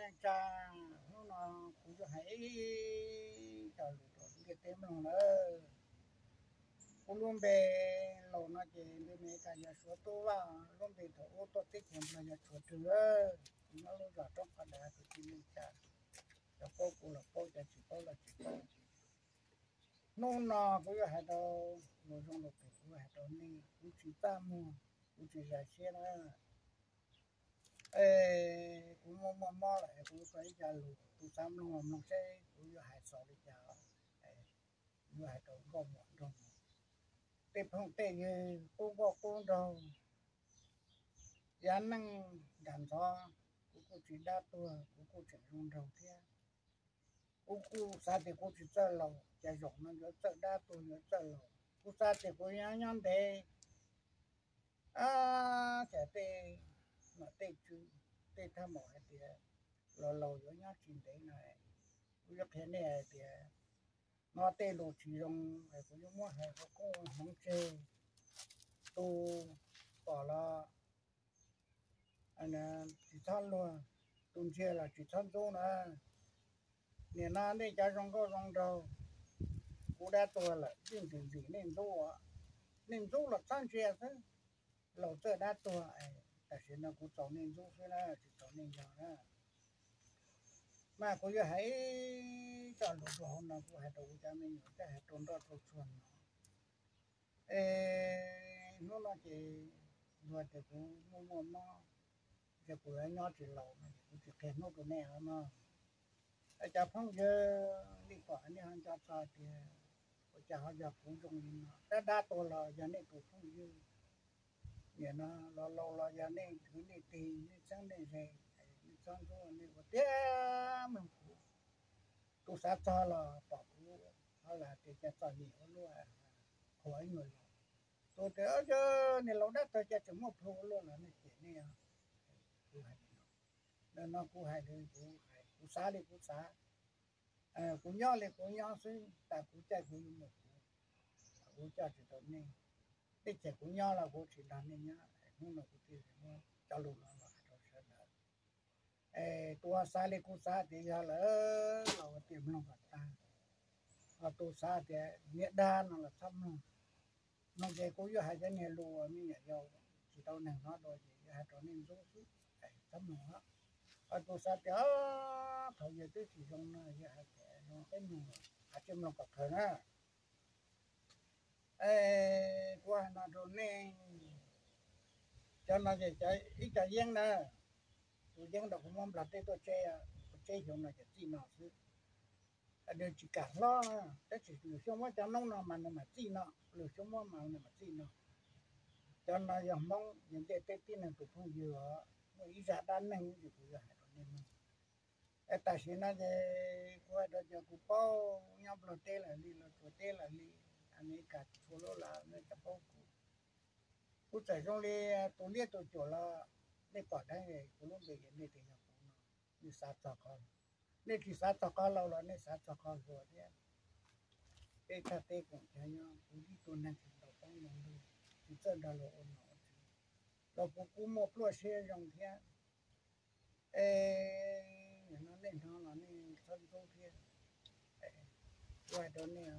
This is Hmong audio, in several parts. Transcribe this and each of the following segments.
Neej tsa, hnub no kuv yuav hais ib co lus rau ntiaj teb mloog nawb. Kuv lub npe laus no ces npe Meskas yog Suav Tub Vaj, lub npe thaum ub tuaj teb chaws Nplog yog Tshuav Rwg. Kuv nyob lub zos Roob Qhov Dav, kwv tij neej tsa, cov paub kuv los paub, cov tsis paub los tsis paub. Hnub no kuv yuav hais rau, lus zoo lus phem kuv hais rau nej, kuv tsis txaj muag, kuv tsis zais siab na. Es kuv muaj muaj mob lawm es kuv yuav kho ib co lus, tus xav mloog los mloog seb kuv yuav hais xaus li cas. Kuv yuav hais rau nkauj muam nraug nus, tej phooj tej ywg, qub nkauj qub nraug. Yav neej nram ntxov kuv kuj tsis dab tuag, kuv kuj tseem zoo nraug thiab. Kuv kuj xav tias kuv tsis txawj laus, cas zaum no yuav txawj dab tuag yuav txawj laus. Kuv xav tias kuv nyob nyob ntev, cas tej nom tej tswv, tej thaj maum hais tias laus laus yuav nyob tsis ntev no. Kuv yuav qhia nej hais tias no tej lus tsis zoo, kuv yuav muab hais ua koob ua hmoov tseg. Tus pom los tsis txhob luag, tus ntsia los tsis txhob ntxub na. Nim no nej cov zoo nkauj zoo nraug, kuv dab tuag lawm yeej ntxim ntxim nej ntxub, nej ntxub los txhob ntsia xwb. Laus txawj dab tuag, tam sim no kuv txaus nej ntxub xwb na, tsis txaus nej yog na. Mas kuv yuav hais ib co lus rau hauv no, kuv hais rau kuv cov me nyuam thiab hais rau nroj rau tsuag no. Es hnub no ces luag tias kuv muaj muaj mob, ces kuv yuav nyob tsis laus no ces kuv tsis qhia hnub rau nej os mog. Es cov phooj ywg, nej pom nej ho nco txog tias ua cas ho yog kuv zoo li no, dab dab tuag los yog nej tus phooj ywg, nim no los laus los yog nej kwv nej tij, nej txheeb nej ze, nej txhob ntxub, nej ua tiag mloog kuv. Tus xav txog los pom kuv, ho los tias cas txom nyem ua luaj, qhuas ib nyuag laus. Tus tias yog niag laus dab tuag cas tseem muaj plhu ua luaj los nej cem nej. Kuv hais li no, nim no kuv hais li kuv hais, kuv xav li kuv xav, kuv nyob li kuv nyob xwb, tas kuv caij kuv yuav mus kuv, kuv coj tsis tau nej. Teb chaws kuv nyob los kuv tsis nrog nej nyob, hnub no kuv thiaj li muab cov lus no los hais rau sawv daws. Es tus uas xav li kuv xav tias yog lawm los ua tiag mloog kom tag, ho tus xav tias niag dag no los txhob mloog. Mloog ces kuv yuav hais cov niag lus uas me nyuam yaus tsis tau neeg hnov dua ces yuav hais rau nej ntxub xwb, txhob mloog. Ho tus xav tias qhov yawg twb tsis zoo no yog hais tias zoo peb mloog, hais tsis mloog kom khaws na. Es kuv hais no rau nej, cov no ces ib co yeeb na, tus yeeb ntawd kuv muab nplog teb tuaj tseb, kuv tseb xyoo no ces txij no xwb. Nws tsis kam hlob na, tab sis lwm xyoo muab cov noob no mas nws mam txij no, lwm xyoo muab mas nws mam txij no. Cov no yog Hmoob, yog ntiaj teb tib neeg tus phooj ywg os, muaj ib zaj dab neeg ces kuv yuav hais rau nej mloog. Es tam sim no ces kuv hais rau cov kuv paub nyob Nplog teb lawm li los Suav teb lawm li, Amelikas txhua lub los nej cov paub kuv. Kuv txawm zoo li tus liab tus cuam los nej pom dheev kuv lub npe ces nej tias yog kuv no, nej xav txog qhov, nej tsis xav txog qhov laus los nej xav txog qhov hluas thiab. Peb thaj teb koom chaw nyob, kuv ib tug neeg tsis ntaus poob ntaus ntug, tsis txawj nrog luag ua nom ua tswv, los kuv kuj muaj pluaj siab zoo thiab. Es nim no nej hnov los nej txhob ntxub thiab. Kuv hais rau nej,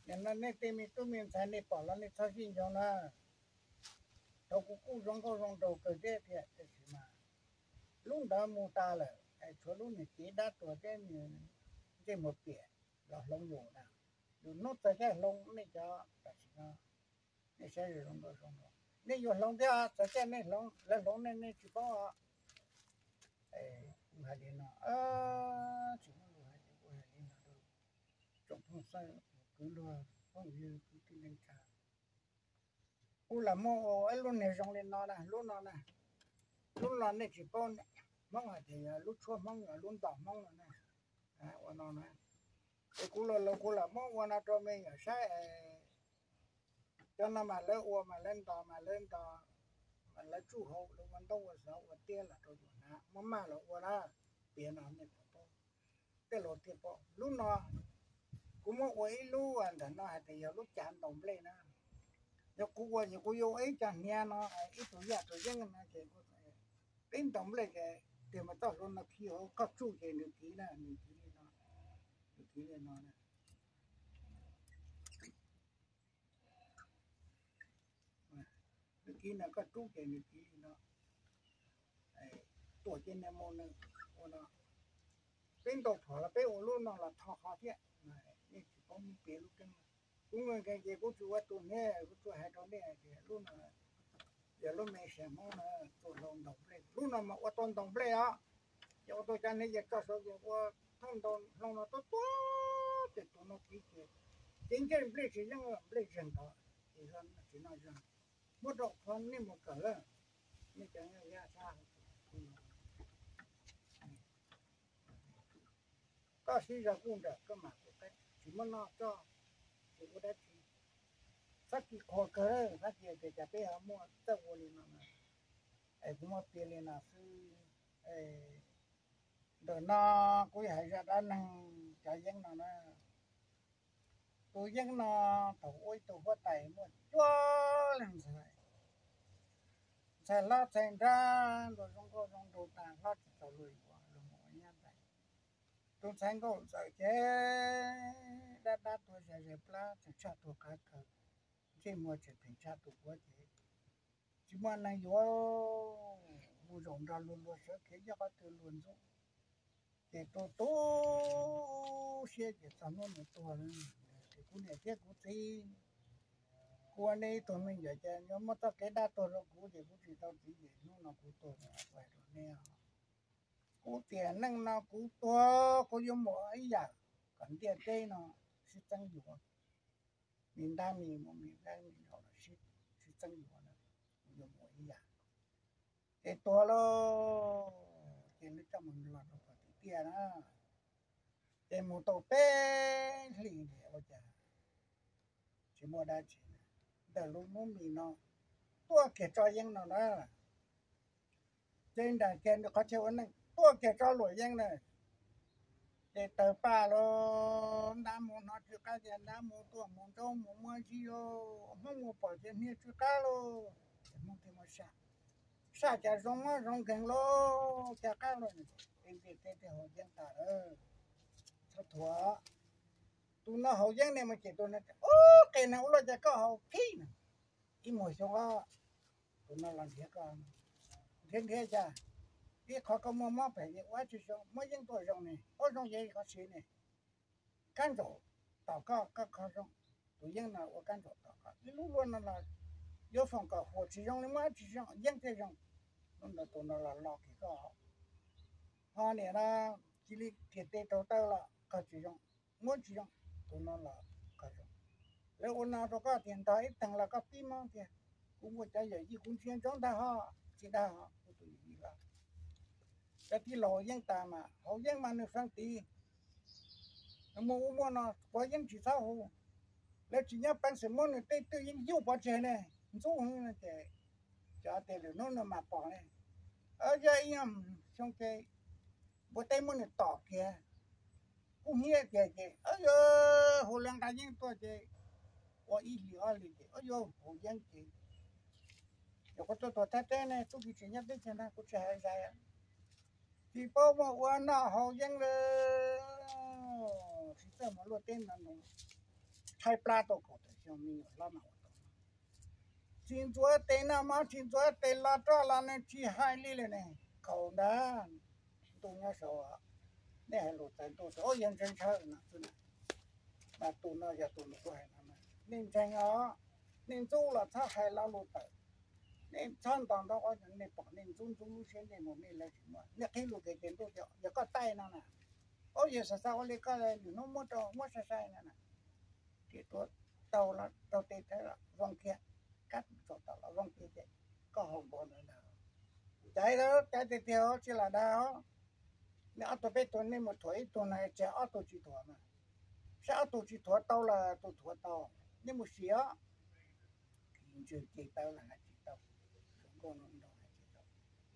nim no nej tej me tub me ntxhais nej pom los nej txhob sib nco na. Thaum kuv kuj zoo nkauj zoo nraug kawg thiab tiag, tiam sis mas lub ntawd mus tas lawm es tshuav lub niag cev dab tuag thiab ntsej muag piam los hloov yus na. Yus hnub txog caij hloov nej cov tam sim no, nej saib zoo nkauj zoo nraug, nej yuav hloov thiab, txog caij nej hloov, lawv hloov nej nej tsis paub os. Kuv hais li no, tsis muaj lus hais ces kuv hais li no rau tsoom phooj ywg, kwv luag phooj ywg kwv tij neej tsa. Kuv lam muab ua ib lub niag zoo li no na, lub no na, lub no nej tsis paub, Hmoob hais tias yog lub tshuab Hmoob, yog lub ntos Hmoob no na. Ua no na, es kuv los kuv lam muab ua no rau me nyuam saib. Cov no mas lawv ua mas lawv ntos mas lawv ntos, mas lawv tsuj hauv, lawv ua ntaub ua xov ua tiab los rau yus hnav, muab maj los ua na. Piav no nej puas paub? Tej laus thiaj paub. Lub no kuv muab ua ib lub ntawm no hais tias yog lub cav ntaus nplej na. Yog kuv ua ces kuv yuav ua ib co hniav no, ib tug yaj tug yeeb no ces peb ntaus nplej ces Tiag mas txoj hlua no khi hauv koj tsuj ces nws kiv na, nws kiv li no, nws kiv li no na. Nws kiv no, koj rub ces nws kiv li no. Tuam ces nws mus nws ua no. Peb ntaus phom los peb ua lub no los tho qhov thiab. Nej tsis paub piav lub teeb. Kuv nkees ces kuv tsis ua tus neb, kuv tsuas hais rau nej tias lub no yog lub me xeem Hmoob no tuaj hlauv ntaus nplej. Lub no mas ua tau ntaus nplej os. Ces ua tau cov neb ces tso saud ces ua thoob ntaus hlau no tuab tuab ces tus no kiv ces, ces ntsej nplej tsis yeej, nplej zeeg tod ces tsis noj zeeg. Muab rau qhov nej mus kawm lawm, nej cov yaj sab. Koj sib zog kuj nrawm koj mam kuv qab tsis muab noj tso, tsis ua dab tsi. Fab Kis qhuas kawg, Fab Kis tias cas peb ho muaj txawj ua li no na. Es kuv muab piav li no xwb. Ntawm no kuv yog hais zaj dab neeg cov yeeb no na. Tus yeeb no thaum ub ib tug huab tais muaj cuaj leeg ntxhais, ntxhais hlob ntxhais nrab ntuj zoo nkauj zoo nraug tas hlob tsis txaus luag yuav, luag mus ua nyab ntais. Tus ntxhais nkauj ntxawm ces dab dab tuag zais zais plab tseem tshaj tuag qab kawg, ntsej muag tseem pheem tshaj tus huab ces tsis muaj neeg yuav, mus zaum nrog luag luag sawv khiav nyob qhov twg luag ntxub. Ces tu tu siab ces txog hnub nws tuag, ces kuv niam thiab kuv txiv, kuv ua nej ib tug me nyuam ces yuav muab txoj kev dab tuag rau kuv ces kuv tsis tau txiv ces hnub no kuv tuag kuv hais rau nej, kuv tiam neej no kuv tuag kuv yuav mus ib yam kom ntiaj teb no sib txeeb yuav, me ntab me mus me ntab me los sib txeeb yuav, kuv yuav mus ib yam. Ces tuag lauj, ces lawv coj mus los rau tom tiaj tiaj na, ces mus tau peb hlis ua cas tsis muaj dab tsi. Ntawm lub hnub mis no tuaj kiag tso yeeb no na, ces nram kiag qhov chaw ua neej tuaj kiag tso luam yeeb na. Ces tawg paj lauj, ntab mus hnov tsw qab ces ntab mus tuaj mus ntsaub mus muab zib lauj, Hmoob mus pom ces hnia tsw qab lauj, ces Hmoob thiaj muab saj. Saj cas zoo muab zoo nkeeg lauj, cas qab lauj, ntiaj teb twb haus yeeb tas lawm, txhob thuam. Tus no haus yeeb ne mas ces tus no, ub, qis neeg ua luaj cas koj haus phib na, ib muag xyoo os. Tus no los nrhiav koj, nrhiav nrhiav cas, ib qho koj muaj mob phem ces ua tsis zoo, muab yeeb tuaj zoo ne, ua zoo yeeb qhov siv ne, kab ntsaum tom koj, koj qhov zoo. Tus yeeb no ua kab ntsaum tom koj, ib lub luaj no los yuav foom kom huam tsis zoo li, muab tsis zoo yeeb thiaj zoo. Hnub ntawd tus no los lo kiag koj, ho niam no cia li kiag tes rau taw los koj tsis zoo, muab tsis zoo, tus no los koj zoo. Lawv ua no rau koj tiag, ntog ib teeg los koj pib mob tiag. Kuv muaj cov yawm yij kuv ntsia ntsoov ntag ho, tsis dag ho, kuv tus yawm yij los. Cov tij laug haus yeeb tas mas, haus yeeb mas nws feeb tid, nws muaj ub muaj no, quav yeeb tsis txhob hu. Lawv tsis nyob peev xwm muab nws tej twj yeeb yuj pov tseg ne, ntxub ces cov tias lwm hnub no mas pom ne. Yog ib nyuag xyoo ces npua teb muab nws tom kiag, kub hnyiab kiag ces yuav hu lawv nqa yeeb tuaj ces ua ib hlis ob hlis ces yuav hu yeeb ces, yog kuv tuaj tuag thaj teb ne, tub ki tsis nyob teb chaws ntag, kuv tsis hais zais, tsis paub muaj ua noj haus yeeb li. Tsis txawj mus luaj teb no, tshaib plab tau kaum tawm xyoo, me nyuam hlob mas ua tau. Tsis ntxuav tes noj mov, tsis ntxuav tes los roj los nws tsis hais li lawm ne. Khaus ntag, ntuj nyob saud, nej hais lus txais ntuj txais, yog ntshaw ntshaw no xwb na. Mas tus no yog tus nws kuj hais no, nej ntseeg os, nej ntxub los txhob hais lo lus tawm, nej txhob nto ntaub, nej pom nej ntxub ntxub lub siab nej mus nej lawv tsis muaj, nej qhib lus tias ces ntuj tias yog koj taij no na. Ub, yog xav xav ua li koj lwm hnub muab rau muab sai sai no na. Ces tuav tau los rau tes thawb los zoo kiag, kab tsaus tau los zoo kiag ces koj haus npaum ntawd ntag. Caiv, caiv tiag tiag tsis lam dag. Nej ob tug peb tug nej mus thuam ib tug no tseg ob tug tsis thuam mas, saib ob tug tsis thuam tau los tus thuam tau. Nej mus sim os. Ntsws ces tau los hais tsis tau, zoo nkauj no nrog hais tsis tau.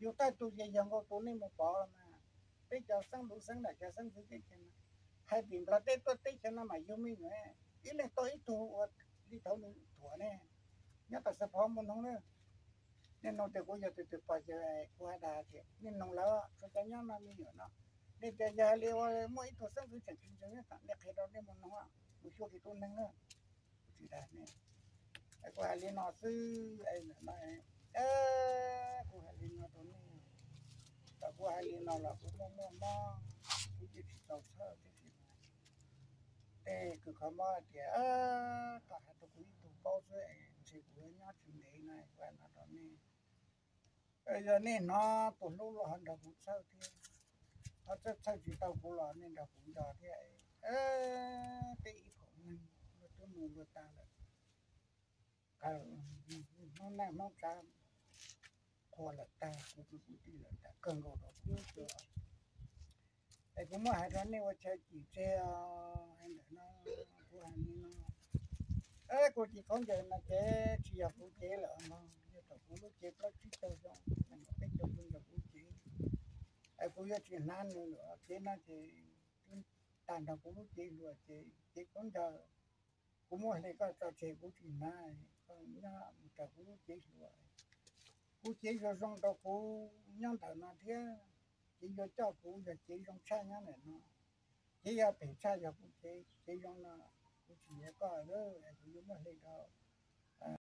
Yus thawj tus ces yog nkaus tus nej mus pov mas, peb cov xeeb ntuv xeeb nram cov xeeb ntxwv teb chaws no, hais tim Nplog teb tuaj teb chaws no mas yug me nyuam, ib leeg tau ib tug ua li thaud nws thuam ne. Nyob tom Xav Phov mus noog na, Nej nug tias kuv yog tus twg pog yawg, kuv has tas tias nej nug lawm, tsuas cov nyob no me nyuam no, nej tias yog hais li ua muaj ib tug xeeb ntxwv tseem tsis ntseeg, nej qhia rau nej mus nug, mus xyuas kev tub neeg na. Kuv tsis dag nej, kuv hais li no xwb. Kuv hais li no rau nej, thaum kuv hais li no los kuv muaj muaj mob, kuv yeej tsis tau txhawj thiab. Tej kws qhov mob hais tias, koj hais rau kuv ib tug paub xwb es ntshe kuv nyob tsis ntev no, kuv hais no rau nej. Yog nej hnov tus hlub los ho nrog kuv txhawj thiab, ho txhawj txhawj tsis tau kuv los nej nrog kuv nco thiab. Peb ib tsoom neeg luag twb mus luag tag lawm, Hmoob neej Hmoob tsav qhua lawm tag, kuv tus kwv tij lawm tag, kawg nkaus rau kuv. Es kuv muab hais rau nej ua chaw cim tseg os. Ntawm no kuv hais li no, kuv cev khaub ncaws no ces tsis yog kuv cev lawm no, yog thaum kuv lub cev plaub tsib caug xyoo, nees nkaum peb caug xyoo yog kuv cev. Es kuv yuav tsis hnav nws lawm, cev no ces twb tag nrho kuv lub cev hluas ces cev khaub ncaws. Kuv muab hle koj tso tseg kuv tsis hnav, koj nyob mus raws kuv lub cev hluas. Kuv cev yuav zoo rau kuv nyob ntawm no thiab, cev yuav coj kuv yog cev zoo tshaj nyob ntawm no. Cev yuav phem tshaj yog kuv cev, cev zoo no kuv tsis yuav koj, kuv yuav muab hle rau